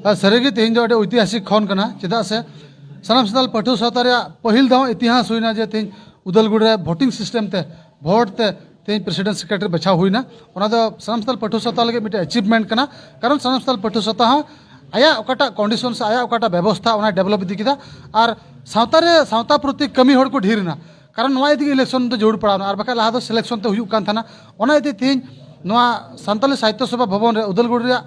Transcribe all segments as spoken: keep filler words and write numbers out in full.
ᱟᱨ ᱥᱟᱹᱨᱤᱜᱮ ᱛᱮᱦᱮᱧ ᱫᱚ ᱟᱹᱰᱤ ᱳᱭᱛᱤᱦᱟᱥᱤᱠ ᱠᱷᱚᱱ ᱠᱟᱱᱟ, ᱪᱮᱫᱟᱜ ᱥᱮ ᱥᱟᱱᱟᱢ ᱥᱟᱱᱛᱟᱲ ᱯᱟᱹᱴᱷᱩᱣᱟᱹ ᱥᱟᱶᱛᱟ ᱨᱮᱭᱟᱜ ᱯᱟᱹᱦᱤᱞ ᱫᱷᱟᱣ ᱤᱛᱤᱦᱟᱥ ᱦᱩᱭᱱᱟ ᱡᱮ ᱛᱮᱦᱮᱧ ᱩᱫᱟᱞᱜᱩᱲᱤ ᱨᱮ ᱵᱷᱳᱴᱤᱝ ᱥᱤᱥᱴᱮᱢ ᱛᱮ ᱵᱷᱳᱴ ᱛᱮ ᱛᱮᱦᱮᱧ ᱯᱨᱮᱥᱤᱰᱮᱱᱴ ᱥᱮᱠᱨᱮᱴᱟᱨᱤ ᱵᱟᱪᱷᱟᱣ ᱦᱩᱭᱱᱟ᱾ ᱚᱱᱟ ᱫᱚ ᱥᱟᱱᱟᱢ ᱥᱟᱱᱛᱟᱲ ᱯᱟᱹᱴᱷᱩᱣᱟᱹ ᱥᱟᱶᱛᱟ ᱞᱟᱹᱜᱤᱫ ᱢᱤᱫᱴᱮᱱ ᱟᱪᱤᱵᱷᱢᱮᱱᱴ ᱠᱟᱱᱟ, ᱠᱟᱨᱚᱱ ᱥᱟᱱᱟᱢ ᱥᱟᱱᱛᱟᱲ ᱯᱟᱹᱴᱷᱩᱣᱟᱹ ᱥᱟᱶᱛᱟ ᱦᱚᱸ ᱟᱭᱟᱜ ᱚᱠᱟᱴᱟᱜ ᱠᱚᱱᱰᱤᱥᱚᱱ ᱥᱮ ᱟᱭᱟᱜ ᱚᱠᱟᱴᱟᱜ ᱵᱮᱵᱚᱥᱛᱷᱟ ᱚᱱᱟᱭ ᱰᱮᱵᱷᱞᱚᱯ ᱤᱫᱤ ᱠᱮᱫᱟ᱾ ᱟᱨ ᱥᱟᱶᱛᱟ ᱨᱮ ᱥᱟᱶᱛᱟ ᱯᱨᱚᱛᱤ ᱠᱟᱹᱢᱤ ᱦᱚᱲ ᱠᱚ ᱰᱷᱮᱨ ᱮᱱᱟ, ᱠᱟᱨᱚᱱ ᱱᱚᱣᱟ ᱤᱫᱤ ᱜᱮ ᱤᱞᱮᱠᱥᱚᱱ ᱫᱚ ᱡᱟᱹᱨᱩᱲ ᱯᱟᱲᱟᱣ ᱮᱱᱟ, ᱟᱨ ᱵᱟᱠᱷᱟᱡ ᱞᱟᱦᱟ ᱫᱚ ᱥᱤᱞᱮᱠᱥᱚᱱ ᱛᱮ ᱦᱩᱭᱩᱜ ᱠᱟᱱ ᱛᱟᱦᱮᱱᱟ᱾ ᱚᱱᱟ ᱤᱫᱤ ᱛᱮᱦᱮᱧ ᱱᱚᱣᱟ ᱥᱟᱱᱛᱟᱞᱤ ᱥᱟᱦᱤᱛᱛᱚ ᱥᱚᱵᱷᱟ ᱵᱷᱚᱵᱚᱱ ᱨᱮ ᱩᱫᱟᱞᱜᱩᱲᱤ ᱨᱮᱭᱟᱜ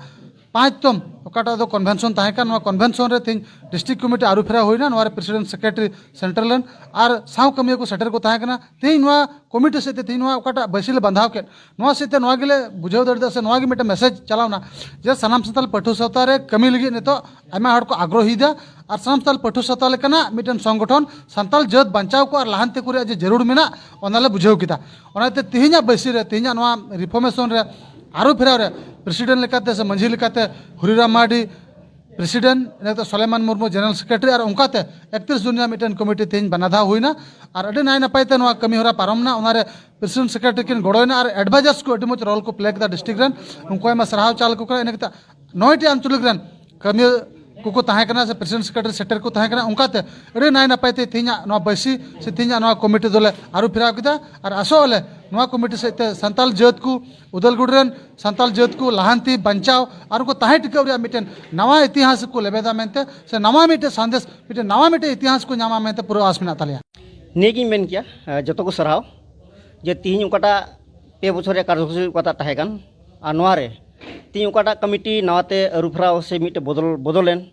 ᱯᱟᱸᱪ ᱛᱚᱢ ᱚᱠᱟᱴᱟᱜ ᱫᱚ ᱠᱚᱱᱵᱷᱮᱱᱥᱚᱱ ᱛᱟᱦᱮᱸ ᱠᱟᱱ, ᱱᱚᱣᱟ ᱠᱚᱱᱵᱷᱮᱱᱥᱚᱱ ᱨᱮ ᱛᱮᱦᱮᱧ ᱰᱤᱥᱴᱨᱤᱠᱴ ᱠᱚᱢᱤᱴᱤ ᱟᱹᱨᱩ ᱯᱷᱮᱨᱟᱣ ᱦᱩᱭᱱᱟ᱾ ᱱᱚᱣᱟ ᱨᱮ ᱯᱨᱮᱥᱤᱰᱮᱱᱴ ᱥᱮᱠᱨᱮᱴᱟᱨᱤ ᱥᱮᱱᱴᱨᱟᱞ ᱨᱮᱱ ᱟᱨ ᱥᱟᱶ ᱠᱟᱹᱢᱤᱭᱟᱹ ᱠᱚ ᱥᱮᱴᱮᱨ ᱠᱚ ᱛᱟᱦᱮᱸ ᱠᱟᱱᱟ᱾ ᱛᱮᱦᱮᱧ ᱱᱚᱣᱟ ᱠᱚᱢᱤᱴᱤ ᱥᱮᱫ ᱛᱮ ᱛᱮᱦᱮᱧ ᱱᱚᱣᱟ ᱚᱠᱟᱴᱟᱜ ᱵᱟᱹᱭᱥᱤ ᱞᱮ ᱵᱟᱸᱫᱷᱟᱣ ᱠᱮᱫ, ᱱᱚᱣᱟ ᱥᱮᱫ ᱛᱮ ᱱᱚᱣᱟ ᱜᱮᱞᱮ ᱵᱩᱡᱷᱟᱹᱣ ᱫᱟᱲᱮᱭᱟᱫᱟ ᱥᱮ ᱱᱚᱣᱟ ᱜᱮ ᱢᱤᱫᱴᱮᱱ ᱢᱮᱥᱮᱡᱽ ᱪᱟᱞᱟᱣᱱᱟ ᱡᱮ ᱥᱟᱱᱟᱢ ᱥᱟᱱᱛᱟᱲ ᱯᱟᱹᱴᱷᱩᱣᱟᱹ ᱥᱟᱶᱛᱟ ᱨᱮ ᱠᱟᱹᱢᱤ ᱞᱟᱹᱜᱤᱫ ᱱᱤᱛᱚᱜ ᱟᱭᱢᱟ ᱦᱚᱲ ᱠᱚ ᱟᱜᱽᱨᱚᱦᱤᱭᱮᱫᱟ᱾ ᱟᱨ ᱥᱟᱱᱟᱢ ᱥᱟᱱᱛᱟᱲ ᱯᱟᱹᱴᱷᱩᱣᱟᱹ ᱥᱟᱶᱛᱟ ᱞᱮᱠᱟᱱᱟᱜ ᱢᱤᱫᱴᱮᱱ ᱥᱚᱝᱜᱚᱴᱷᱚᱱ ᱥᱟᱱᱛᱟᱲ ᱡᱟᱹᱛ ᱵᱟᱧᱪᱟᱣ ᱠᱚ ᱟᱨ ᱞᱟᱦᱟᱱᱛᱤ ᱠᱚ ᱨᱮᱭᱟᱜ ᱡᱮ ᱡᱟᱹᱨᱩᱲ ᱢᱮᱱᱟᱜ, ᱚᱱᱟᱞᱮ ᱵᱩᱡᱷᱟᱹᱣ ᱠᱮᱫᱟ᱾ ᱚᱱᱟᱛᱮ ᱛᱮᱦᱮᱧᱟᱜ ᱵᱟᱹᱭᱥᱤ ᱨᱮ, ᱛᱮᱦᱮᱧᱟᱜ ᱱᱚᱣᱟ ᱨᱤᱯᱷᱚᱨᱢᱮᱥᱚᱱ ᱨᱮ, ᱟᱹᱨᱩ ᱯᱷᱮᱨᱟᱣ ᱨᱮ ᱯᱨᱮᱥᱤᱰᱮᱱᱴ ᱞᱮᱠᱟᱛᱮ ᱥᱮ ᱢᱟᱹᱡᱷᱤ ᱞᱮᱠᱟᱛᱮ ᱦᱚᱨᱤᱨᱟᱢ ᱢᱟᱨᱰᱤ ᱯᱨᱮᱥᱤᱰᱮᱱᱴ, ᱤᱱᱟᱹ ᱠᱟᱛᱮ ᱥᱚᱞᱮᱢᱟᱱ ᱢᱩᱨᱢᱩ ᱡᱮᱱᱟᱨᱟᱞ ᱥᱮᱠᱨᱮᱴᱟᱨᱤ, ᱟᱨ ᱚᱱᱠᱟᱛᱮ ᱮᱠᱛᱨᱤᱥ ᱡᱚᱱ ᱨᱮᱱᱟᱜ ᱢᱤᱫᱴᱮᱱ ᱠᱚᱢᱤᱴᱤ ᱛᱮᱦᱮᱧ ᱵᱟᱱᱟ ᱫᱷᱟᱣ ᱦᱩᱭᱱᱟ᱾ ᱟᱨ ᱟᱹᱰᱤ ᱱᱟᱭ ᱱᱟᱯᱟᱭ ᱛᱮ ᱱᱚᱣᱟ ᱠᱟᱹᱢᱤ ᱦᱚᱨᱟ ᱯᱟᱨᱚᱢᱱᱟ᱾ ᱚᱱᱟᱨᱮ ᱯᱨᱮᱥᱤᱰᱮᱱᱴ ᱥᱮᱠᱨᱮᱴᱟᱨᱤ ᱠᱤᱱ ᱜᱚᱲᱚᱭᱮᱱᱟ ᱟᱨ ᱮᱰᱵᱟᱭᱡᱟᱨᱥ ᱠᱚ ᱟᱹᱰᱤ ᱢᱚᱡᱽ ᱨᱳᱞ ᱠᱚ ᱯᱞᱮ ᱠᱮᱫᱟ ᱰᱤᱥᱴᱨᱤᱠᱴ ᱨᱮᱱ, ᱩᱱᱠᱩ ᱟᱭᱢᱟ ᱥᱟᱨᱦᱟᱣ ᱪᱟᱞ ᱟᱠᱚ ᱠᱟᱱᱟ᱾ ᱤᱱᱟᱹ ᱠᱟᱛᱮ ᱱᱚᱭᱴᱤ ᱟᱧᱪᱚᱞᱤᱠ ᱨᱮᱱ ᱠᱟᱹᱢᱤᱭᱟᱹ ᱠᱚᱠᱚ ᱛᱟᱦᱮᱸ ᱠᱟᱱᱟ ᱥᱮ ᱯᱨᱮᱥᱤᱰᱮᱱᱴ ᱥᱮᱠᱨᱮᱴᱟᱨᱤ ᱥᱮᱴᱮᱨ ᱠᱚ ᱛᱟᱦᱮᱸ ᱠᱟᱱᱟ᱾ ᱚᱱᱠᱟᱛᱮ ᱟᱹᱰᱤ ᱱᱟᱭ ᱱᱟᱯᱟᱭ ᱛᱮ ᱛᱮᱦᱮᱧᱟᱜ ᱱᱚᱣᱟ ᱵᱟᱹᱭᱥᱤ ᱥᱮ ᱛᱮᱦᱮᱧᱟᱜ ᱱᱚᱣᱟ ᱠᱚᱢᱤᱴᱤ ᱫᱚᱞᱮ ᱟᱹᱨᱩ ᱯᱷᱮᱨᱟᱣ ᱠᱮᱫᱟ᱾ ᱟᱨ ᱟᱥᱚᱜ ᱟᱞᱮ ᱱᱚᱣᱟ ᱠᱚᱢᱤᱴᱤ ᱥᱮᱫ ᱛᱮ ᱥᱟᱱᱛᱟᱲ ᱡᱟᱹᱛ ᱠᱚ, ᱩᱫᱟᱞᱜᱩᱲᱤ ᱨᱮᱱ ᱥᱟᱱᱛᱟᱲ ᱡᱟᱹᱛ ᱠᱚ ᱞᱟᱦᱟᱱᱛᱤ, ᱵᱟᱧᱪᱟᱣ ᱟᱨ ᱩᱱᱠᱩ ᱛᱟᱦᱮᱸ ᱴᱤᱠᱟᱹᱣ ᱨᱮᱭᱟᱜ ᱢᱤᱫᱴᱮᱱ ᱱᱟᱣᱟ ᱤᱛᱤᱦᱟᱥ ᱠᱚ ᱞᱮᱵᱮᱫᱟ ᱢᱮᱱᱛᱮ ᱥᱮ ᱱᱟᱣᱟ ᱢᱤᱫᱴᱮᱱ ᱥᱟᱸᱫᱮᱥ, ᱢᱤᱫᱴᱮᱱ ᱱᱟᱣᱟ ᱢᱤᱫᱴᱮᱱ ᱤᱛᱤᱦᱟᱥ ᱠᱚ ᱧᱟᱢᱟ ᱢᱮᱱᱛᱮ ᱯᱩᱨᱟᱹ ᱟᱥ ᱢᱮᱱᱟᱜ ᱛᱟᱞᱮᱭᱟ᱾ ᱱᱤᱭᱟᱹᱜᱤᱧ ᱢᱮᱱ ᱠᱮᱭᱟ, ᱮ, ᱡᱚᱛᱚ ᱠᱚ ᱥᱟᱨᱦᱟᱣ ᱡᱮ ᱛᱤᱦᱤᱧ ᱚᱠᱟᱴᱟᱜ ᱯᱮ ᱵᱚᱪᱷᱚᱨ ᱨᱮᱭᱟᱜ ᱠᱟᱨᱡᱚᱥᱩᱪᱤ ᱚᱠᱟᱴᱟᱜ ᱛᱟᱦᱮᱸ ᱠᱟᱱ, ᱟᱨ ᱱᱚᱣᱟ ᱨᱮ ᱛᱤᱦᱤᱧ ᱚᱠᱟᱴᱟᱜ ᱠᱚᱢᱤᱴᱤ ᱱᱟᱣᱟᱛᱮ ᱟᱹᱨᱩ ᱯᱷᱮᱨᱟᱣ ᱥᱮ ᱢᱤᱫᱴᱮᱱ ᱵᱚᱫᱚᱞ, ᱵᱚᱫᱚᱞᱮᱱ,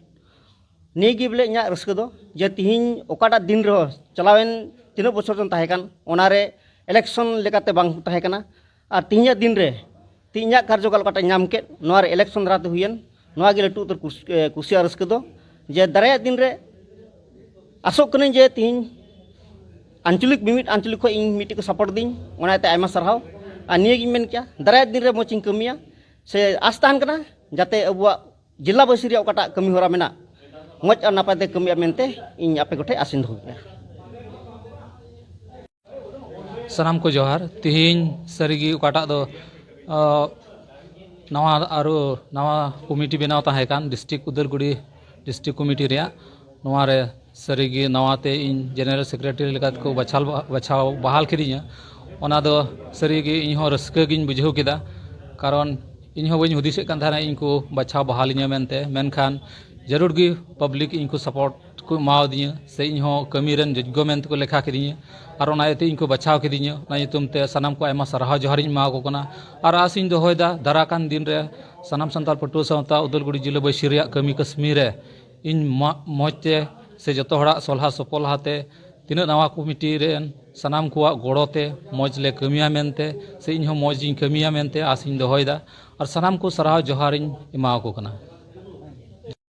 ᱱᱤᱭᱟᱹ ᱜᱮ ᱵᱚᱞᱮ ᱤᱧᱟᱹᱜ ᱨᱟᱹᱥᱠᱟᱹ ᱫᱚ, ᱡᱮ ᱛᱤᱦᱤᱧ ᱚᱠᱟᱴᱟᱜ ᱫᱤᱱ ᱨᱮᱦᱚᱸ ᱪᱟᱞᱟᱣᱮᱱ ᱛᱤᱱᱟᱹᱜ ᱵᱚᱪᱷᱚᱨ ᱪᱚᱝ ᱛᱟᱦᱮᱸ ᱠᱟᱱ, ᱚᱱᱟᱨᱮ ᱤᱞᱮᱠᱥᱚᱱ ᱞᱮᱠᱟᱛᱮ ᱵᱟᱝ ᱛᱟᱦᱮᱸ ᱠᱟᱱᱟ, ᱟᱨ ᱛᱤᱦᱤᱧᱟᱜ ᱫᱤᱱ ᱨᱮ ᱛᱤᱦᱤᱧᱟᱜ ᱠᱟᱨᱡᱚᱠᱟᱞ ᱚᱠᱟᱴᱟᱜ ᱧᱟᱢ ᱠᱮᱫ, ᱱᱚᱣᱟ ᱨᱮ ᱤᱞᱮᱠᱥᱚᱱ ᱫᱟᱨᱟᱭ ᱛᱮ ᱦᱩᱭᱮᱱ, ᱱᱚᱣᱟ ᱜᱮ ᱞᱟᱹᱴᱩ ᱩᱛᱟᱹᱨ ᱠᱩᱥ-, ᱮ, ᱠᱩᱥᱤ ᱟᱨ ᱨᱟᱹᱥᱠᱟᱹ ᱫᱚ, ᱡᱮ ᱫᱟᱨᱟᱭᱟᱜ ᱫᱤᱱ ᱨᱮ ᱟᱥᱚᱜ ᱠᱟᱹᱱᱟᱹᱧ ᱡᱮ ᱛᱤᱦᱤᱧ ᱟᱧᱪᱚᱞᱤᱠ, ᱢᱤᱢᱤᱫ ᱟᱧᱪᱚᱞᱤᱠ ᱠᱷᱚᱱ ᱤᱧ ᱢᱤᱫᱴᱮᱡ ᱠᱚ ᱥᱟᱯᱳᱨᱴ ᱫᱤᱧ, ᱚᱱᱟᱛᱮ ᱟᱭᱢᱟ ᱥᱟᱨᱦᱟᱣ᱾ ᱟᱨ ᱱᱤᱭᱟᱹ ᱜᱤᱧ ᱢᱮᱱ ᱠᱮᱭᱟ, ᱫᱟᱨᱟᱭᱟᱜ ᱫᱤᱱ ᱨᱮ ᱢᱚᱡᱽ ᱤᱧ ᱠᱟᱹᱢᱤᱭᱟ, ᱥᱮ ᱟᱥ ᱛᱟᱦᱮᱱ ᱠᱟᱱᱟ ᱡᱟᱛᱮ ᱟᱵᱚᱣᱟᱜ ᱡᱮᱞᱟ ᱵᱟᱹᱭᱥᱤ ᱨᱮᱭᱟᱜ ᱚᱠᱟᱴᱟᱜ ᱠᱟᱹᱢᱤ ᱦᱚᱨᱟ ᱢᱮᱱᱟᱜ, ᱢᱚᱡᱽ ᱟᱨ ᱱᱟᱯᱟᱭ ᱛᱮ ᱠᱟᱹᱢᱤᱭᱟ ᱢᱮᱱᱛᱮ ᱤᱧ ᱟᱯᱮ ᱠᱚᱴᱷᱮᱱ ᱟᱥᱤᱧ ᱫᱚᱦᱚ ᱠᱮᱫᱟ᱾ ᱥᱟᱱᱟᱢ ᱠᱚ ᱡᱚᱦᱟᱨ᱾ ᱛᱤᱦᱤᱧ ᱥᱟᱹᱨᱤᱜᱮ ᱚᱠᱟᱴᱟᱜ ᱫᱚ, ᱟᱸ, ᱱᱟᱣᱟ ᱟᱨᱚ ᱱᱟᱣᱟ ᱠᱚᱢᱤᱴᱤ ᱵᱮᱱᱟᱣ ᱛᱟᱦᱮᱸ ᱠᱟᱱ ᱰᱤᱥᱴᱨᱤᱠᱴ ᱩᱫᱟᱞᱜᱩᱲᱤ ᱰᱤᱥᱴᱨᱤᱠᱴ ᱠᱚᱢᱤᱴᱤ ᱨᱮᱭᱟᱜ, ᱱᱚᱣᱟ ᱨᱮ ᱥᱟᱹᱨᱤᱜᱮ ᱱᱟᱣᱟ ᱛᱮ ᱤᱧ ᱡᱮᱱᱟᱨᱮᱞ ᱥᱮᱠᱨᱮᱴᱟᱨᱤ ᱞᱮᱠᱟ ᱛᱮᱠᱚ ᱵᱟᱪᱷᱟᱣ, ᱵᱟᱪᱷᱟᱣ ᱵᱟᱦᱟᱞ ᱠᱤᱫᱤᱧᱟ᱾ ᱚᱱᱟ ᱫᱚ ᱥᱟᱹᱨᱤᱜᱮ ᱤᱧ ᱦᱚᱸ ᱨᱟᱹᱥᱠᱟᱹ ᱜᱤᱧ ᱵᱩᱡᱷᱟᱹᱣ ᱠᱮᱫᱟ, ᱠᱟᱨᱚᱱ ᱤᱧ ᱦᱚᱸ ᱵᱟᱹᱧ ᱦᱩᱫᱤᱥᱮᱫ ᱠᱟᱱ ᱛᱟᱦᱮᱱᱟ ᱤᱧ ᱠᱚ ᱵᱟᱪᱷᱟᱣ ᱵᱟᱦᱟᱞᱤᱧᱟ ᱢᱮᱱᱛᱮ, ᱢᱮᱱᱠᱷᱟᱱ ᱡᱟᱹᱨᱩᱲ ᱜᱮ ᱯᱟᱵᱽᱞᱤᱠ ᱤᱧ ᱠᱚ ᱥᱟᱯᱳᱨᱴ ᱠᱚ ᱮᱢᱟᱣᱟᱫᱤᱧᱟ ᱥᱮ ᱤᱧ ᱦᱚᱸ ᱠᱟᱹᱢᱤ ᱨᱮᱱ ᱡᱳᱜᱽᱜᱚ ᱢᱮᱱᱛᱮ ᱠᱚ ᱞᱮᱠᱷᱟ ᱠᱤᱫᱤᱧᱟ᱾ ᱟᱨ ᱚᱱᱟ ᱤᱭᱟᱹᱛᱮ ᱤᱧ ᱠᱚ ᱵᱟᱪᱷᱟᱣ ᱠᱤᱫᱤᱧᱟ᱾ ᱚᱱᱟ ᱧᱩᱛᱩᱢ ᱛᱮ ᱥᱟᱱᱟᱢ ᱠᱚ ᱟᱭᱢᱟ ᱥᱟᱨᱦᱟᱣ ᱡᱚᱦᱟᱨᱤᱧ ᱮᱢᱟ ᱠᱚ ᱠᱟᱱᱟ᱾ ᱟᱨ ᱟᱥ ᱤᱧ ᱫᱚᱦᱚᱭᱮᱫᱟ ᱫᱟᱨᱟ ᱠᱟᱱ ᱫᱤᱱ ᱨᱮ ᱥᱟᱱᱟᱢ ᱥᱟᱱᱛᱟᱲ ᱯᱟᱹᱴᱷᱩᱣᱟᱹ ᱥᱟᱶᱛᱟ ᱩᱫᱟᱞᱜᱩᱲᱤ ᱡᱤᱞᱟᱹ ᱵᱟᱹᱭᱥᱤ ᱨᱮᱭᱟᱜ ᱠᱟᱹᱢᱤ ᱠᱟᱹᱥᱢᱤ ᱨᱮ ᱤᱧ ᱢᱟ-, ᱢᱚᱡᱽ ᱛᱮ ᱥᱮ ᱡᱚᱛᱚ ᱦᱚᱲᱟᱜ ᱥᱚᱞᱦᱟ ᱥᱚᱯᱚᱞᱦᱟ ᱛᱮ ᱛᱤᱱᱟᱹᱜ ᱱᱟᱣᱟ ᱠᱚᱢᱤᱴᱤ ᱨᱮᱱ ᱥᱟᱱᱟᱢ ᱠᱚᱣᱟᱜ ᱜᱚᱲᱚ ᱛᱮ ᱢᱚᱡᱽ ᱞᱮ ᱠᱟᱹᱢᱤᱭᱟ ᱢᱮᱱᱛᱮ ᱥᱮ ᱤᱧ ᱦᱚᱸ ᱢᱚᱡᱽ ᱤᱧ ᱠᱟᱹᱢᱤᱭᱟ ᱢᱮᱱᱛᱮ ᱟᱥ ᱤᱧ ᱫᱚᱦᱚᱭᱮᱫᱟ᱾ ᱟᱨ ᱥᱟᱱᱟᱢ ᱠᱚ ᱥᱟᱨᱦᱟᱣ ᱡᱚᱦᱟᱨᱤᱧ ᱮᱢᱟ ᱠᱚ ᱠᱟᱱᱟ᱾